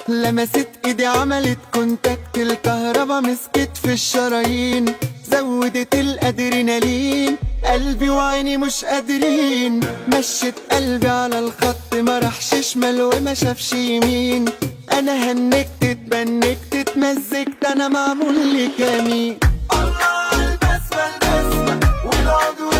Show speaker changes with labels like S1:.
S1: لمست ايدي عملت contact، الكهربا مسكت في الشرايين، زودت الادرينالين، قلبي وعيني مش قادرين. مشت قلبي على الخط، ما راحش شمال وما شافش يمين. انا هنكت اتبنكت اتمزجت، انا معمول لي كمين. الله، البسمة البسمة والعود.